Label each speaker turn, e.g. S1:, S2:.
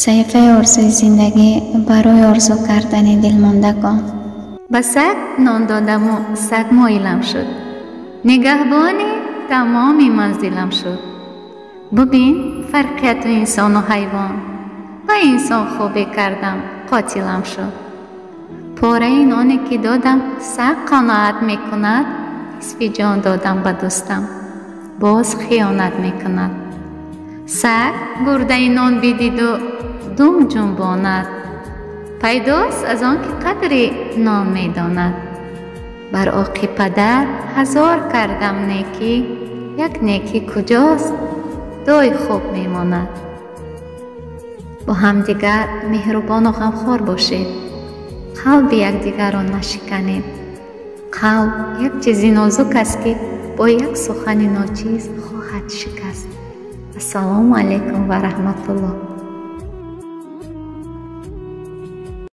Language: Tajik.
S1: Саҳифаи орзуи зиндагӣ барои орзу кардани дилмондагон.
S2: Ба саг нон додаму саг моилам шуд. Нигаҳбони тамоми манзилам шуд. Бубин фарқияту инсону ҳайвон. Ба инсон хубе кардам, қотилам шуд. Пораи ноне ки додам, саг қаноат мекунад, нисфи ҷон додам ба дӯстам, боз хиёнат мекунад. Саг гурдаи нон бидиду дум ҷунбонад, пайдост аз он ки қадри нон медонад. Бар оқи падар ҳазор кардам некӣ, як некӣ куҷост, дой хуб мемонад. Бо ҳамдигар меҳрубону ғамхор бошед, қалби якдигарро нашиканед. Қалб як чизи нозук аст, ки бо як сухани ночиз хоҳад шикаст. Ассалому алайкум ва раҳматуллоҳ.